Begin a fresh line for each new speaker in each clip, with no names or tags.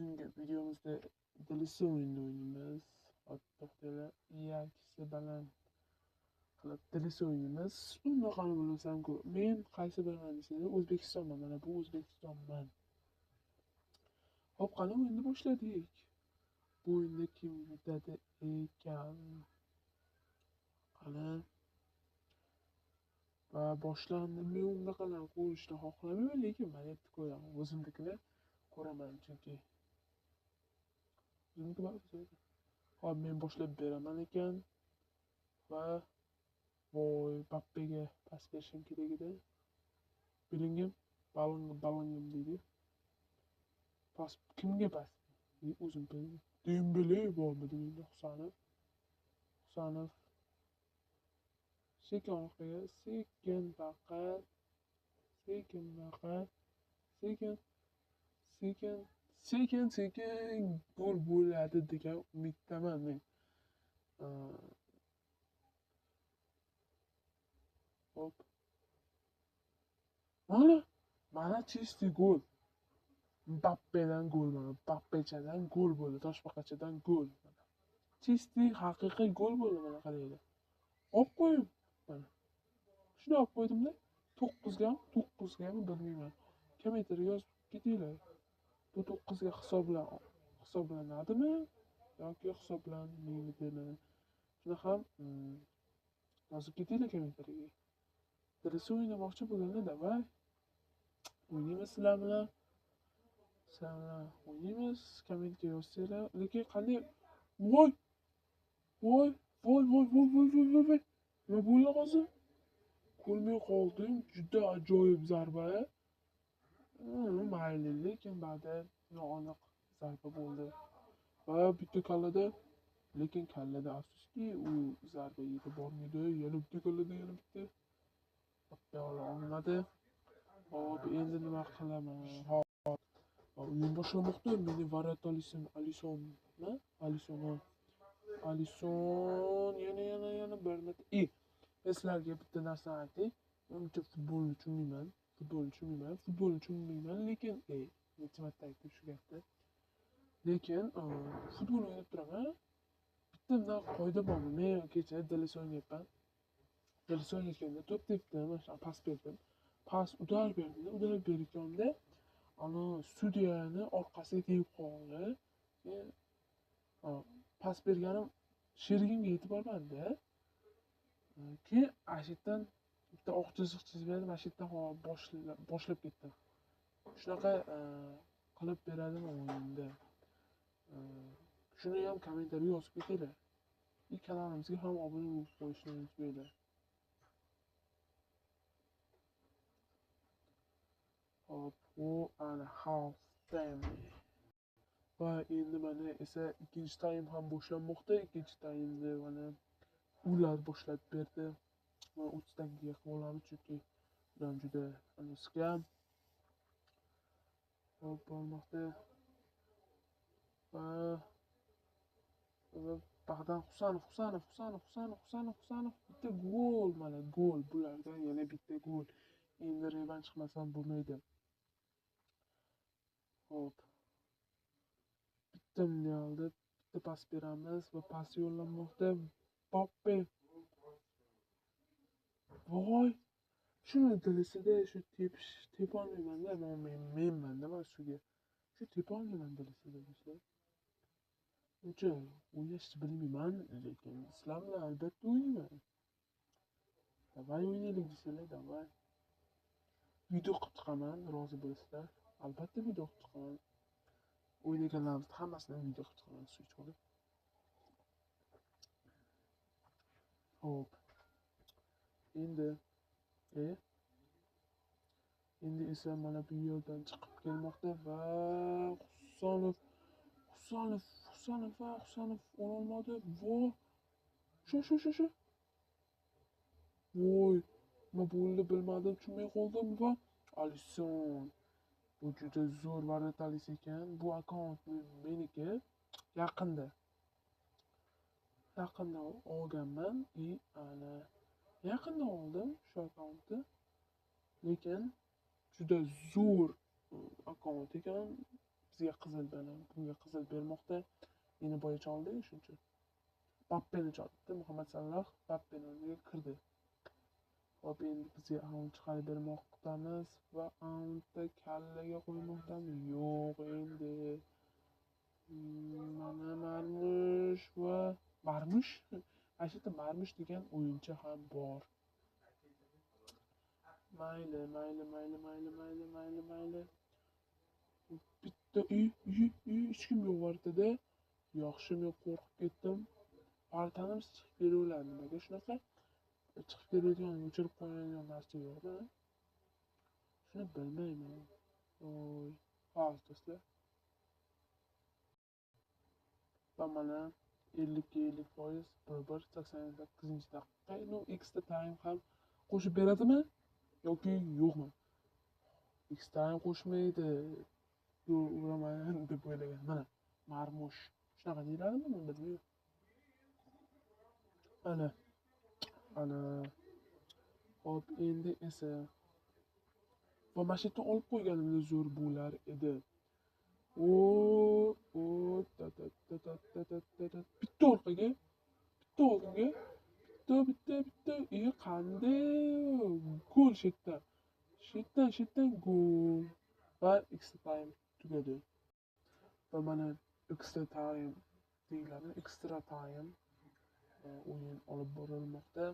Bugungi videomizda DLC o'yinini o'ynaymiz. To'xtanglar, yakisi baland qilib DLC o'ynaymiz. Unaqani bilmasam-ku, men qaysi biriman desanglar, O'zbekistonman. Mana bu O'zbekistonman. Hop, qani o'yinni boshladik. Bu o'yinda kim yutadi ekan? Qani va boshlandi. Men unaqalarni ko'rishni xohlamayman, lekin mana yerda ko'raman. O'zimnikini ko'raman, chunki o'zimniki bor. Hop, men boshlab beraman ekan va voy, Bappega pas berishim kerak edi. Belingim, balingim deydi. Pas kimga pas? O'zim bildim. Dembele bormidi menda? Husanov. Husanov. Sekin orqaga, sekin baqa, sekin baqa, sekin, sekin, sekin, sekin gol bo'ladi degan umiddaman men. Hop. Mana чистый gol. Mbappedan gol mana, Mbappechadan gol bo'ldi, toshbaqachadan gol. Чистый haqiqiy gol bo'ldi mana qaranglar. Olib qo'yib mana. Shuni olib qo'ydimda, 9gami, 9gami bilmayman. Kommentariyga yozib ketinglar. Bu 9ga hisoblanadimi yoki hisoblanmaydimi? Shuni ham yozib ketinglar kommentariyga. DLC o'ynamoqchi bo'lganda davay o'ynaymiz sizlar bilan. Sizlar bilan o'ynaymiz, kommentga yozsanglar. Lekin qanday? Voy! Voy, voy, voy, voy, voy, voy, voy, voy. Nima bo'ldi hozir? Ko'rmay qoldim. Juda ajoyib zarba. Mayli, lekin ba'da noaniq zarba bo'ldi. Va bitta kallada, lekin kallada afsuski u zarba yetib bormaydi. Yana bitta kallada, yana bitta. Bitta ola olmadi. Hop, endi nima qilaman? Hop. O'yin boshlanmoqda. Meni varatalisim Alisonmi? Alisonmi? Alisson yana bir marta. Men sizlarga bitta narsani aytay. Uncha futbolni tushunmayman. Futbolni tushunmayman, lekin necha marta aytdim shu gapni. Lekin futbol o'ynab turaman. Bitta bundan qoida bormi? Men kecha DLC o'ynayapman. DLC o'ynayotganda to'p tepdim, mana pas berdim. Pas udar berdim, udar berganimda ana sudyani orqasiga tegib qoldi. Pas berganim sherigimga yetib bormadi. Keyin ana shu yerdan bitta oq chiziq chizib berdim, ana shu yerdan boshlab ketdim. Shunaqa qilib beradimi o'yinda? Shuni ham kommentariy yozib ketinglar. Kanalimizga ham obuna bo'lib qo'yishni unutmanglar. Hop, u ana half time. Va endi mana esa ikkinchi taym ham boshlanmoqda. Ikkinchi taymni mana ular boshlab berdi. Va 30 daqiqa qilib olamiz, chunki ular juda kam. Hop, bormoqda. Va Bag'dan Husanov, Husanov, Husanov, Husanov, Husanov, Husanov bitta gol, mana gol. Bulardan yana bitta gol. Endi revansh qilmasam bo'lmaydi. Hop. Bitta oldi, bitta pas beramiz va pas yo'llanmoqda. Mbappe. Voy! Shuni dilisida shu tepish tepa olmayman-da, menman-da mana shuga. Shu tepa olmayman dilisida do'stlar. Uncha o'ynashni bilmayman, lekin sizlar bilan albatta o'ynayman. Davay o'ynaylik desanglar, davay. Video qilib chiqaman, rozi bo'lasizlar. Albatta video qilib chiqaman. O'ynaganlarimizni hammasini video qilib chiqaman, suv ichib olib. Hop. Endi endi esa mana bu yerdan chiqib kelmoqda va Husanov, Husanov, Husanov va Husanov ololmadi. Voy! Shu. Voy! Nima bo'ldi bilmadim, tushunmay qoldim va Alisson. Bu juda zo'r varatalis ekan. Bu akkaunt meniki. Yaqinda olganman. Ana yaqinda oldim shu akkauntni. Lekin juda zo'r akkaunt ekan. Biz Bizga qizil beradi, bunga qizil bermoqda. Meni boya choldi, shuning uchun. Mbappeni choldi. Muhammad Saloh Mbappeni o'rniga kirdi. Hop, endi bizga aun chiqarib bermoqdamiz va aunta kallaga qo'ymoqdamiz. Yo'q, endi mana Marmush va Marmush. Mana shu yerda Marmush degan o'yinchi ham bor. Mayli, mayli, mayli, mayli, mayli, mayli, mayli. Bitta uy, hech kim yo'q vartada. Yaxshi, men qo'rqib ketdim. Vartanimiz chiqib kelaveradi. Nimaga shunaqa chiqib keladigan, o'chirib qo'yadigan narsa yo'qmi? Shuni bilmayman. Oy, hozir do'stlar. Va mana 50-50%, 1-1, 88-daqiqa. Ну, extra time ham qo'shib beradimi yoki yo'qmi? Extra time qo'shmaydi. Gol uraman deb o'ylagan. Mana Marmush. Shunaqa deyiladimi? Bilmayman. Ana. Ana. Hop, endi esa va mana shu yerdan olib qo'yganimda zo'r bo'lar edi. O, ta ta ta ta ta ta ta ta. Bitta orqaga, bitta oldinga, bitta, bitta, bitta. Qanday gol shu yerdan. Shu yerdan gol. Va extra time tugadi. Va mana extra time deyiladi. Extra time o'yin olib borilmoqda.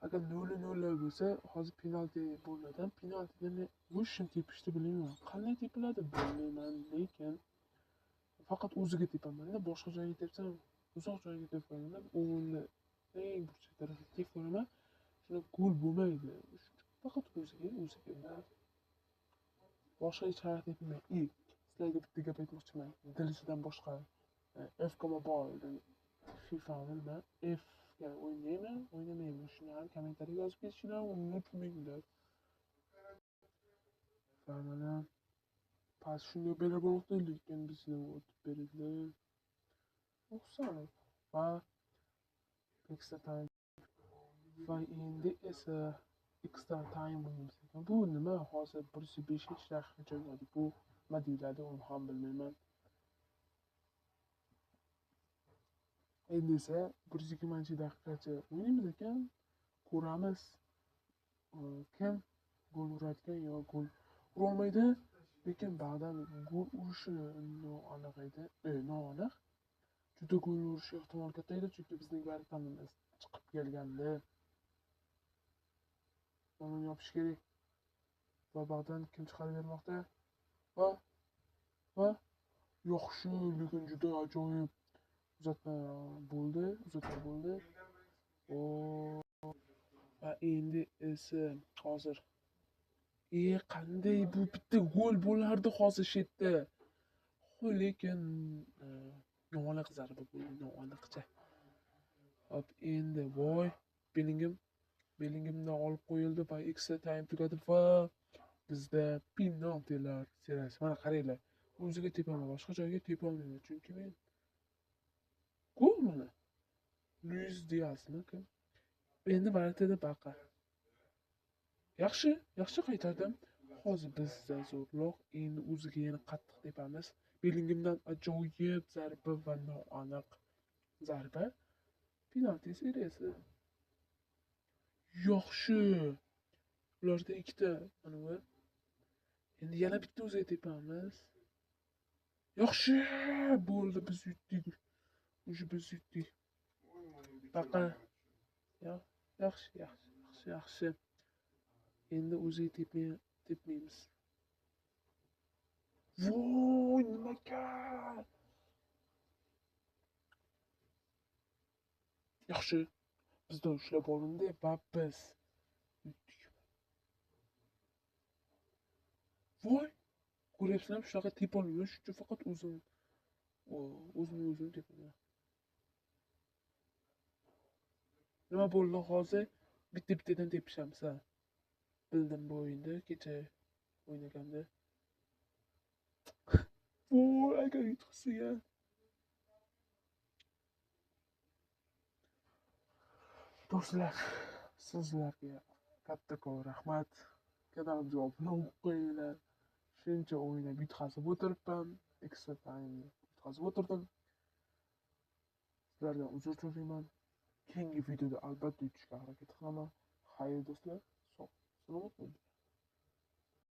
Agar 0-0 bo'lsa, hozir penalti bo'ladi. Penaltida men o'shim tepishni bilmayman. Qanday tepiladi bilmayman, lekin faqat o'ziga tepaman-da, boshqa joyga tepsam, uzoq joyga tepib qo'yamanda, o'yinni eng burchak tarafiga tepib qo'yaman. Shunda gol bo'lmaydi. Faqat o'ziga, o'ziga. Boshqa hech qayerga tepmayman. Sizlarga bitta gap aytmoqchiman. DLCdan boshqa FK Mobile FIFA'ni nima? F ga o'ynayman, o'ynamayman. Shuni ham kommentariyaga yozib ketishini unutmanglar. Va mana pas shunday berib bo'ldi, lekin bizni o'tib berildi. Husanov va extra time. Va endi esa extra time o'ynaymiz. Bu nima? Hozir 105-daqiqagacha o'ynadik. Bu nima deyiladi, uni ham bilmayman. Endi esa 120-daqiqagacha o'ynaymiz ekan, ko'ramiz kim gol uradigan yo gol urolmaydi. Lekin ba'zan gol urishi noaniq edi, noaniq. Juda gol urishi ehtimol katta edi, chunki bizning vartanimiz chiqib kelgandi. Uni yopish kerak. Va ba'zan kim chiqarib bermoqda? Va yaxshi, lekin juda ajoyib uzatma bo'ldi, uzatma bo'ldi. Va endi esa hozir qanday bu bitta gol bo'lardi hozir shu yerda. Lekin noaniq zarba bo'ldi, noaniqcha. Hop, endi voy, Bellinghamdan olib qo'yildi va extra time tugadi va bizda penaltilar seriyasi. Mana qaranglar, o'ziga tepaman, boshqa joyga tepa olmayman, chunki men gol mana. Luis Diazmi kim? Endi variantda baqa. Yaxshi, yaxshi qaytardim. Hozir bizda zo'rroq, endi o'ziga yana qattiq tepamiz. Bellinghamdan ajoyib zarba va noaniq zarba. Penalti seriyasi. Yaxshi. Ularda ikkita mana bu. Endi yana bitta o'ziga tepamiz. Yaxshi bo'ldi, biz yutdik. O'sha biz yutdik. Baqa. Yaxshi, yaxshi, yaxshi, yaxshi. Endi o'ziga tepmaymiz. Voy, nimaga? Yaxshi. Bizdan ushlab olindi va biz yutdik. Voy, ko'ryapsizlarmi, shunaqa tepa olmayman, shuning uchun faqat o'zim tepaman. Nima bo'ldi hozir? Bitta-bittadan tepishamiz, ha. Bildim bu o'yinda, kecha o'ynaganda. Voy, agar yutqizsa. Do'stlar, sizlarga kattakon rahmat. Kanalimga obuna bo'lib qo'yinglar. Shuncha o'ynab yutqazib o'tiribman. Extra time'ni yutqazib o'tirdim. Sizlardan uzr so'rayman. Keyingi videoda albatta yutishga harakat qilaman. Xayr do'stlar, sog' salomat bo'ling.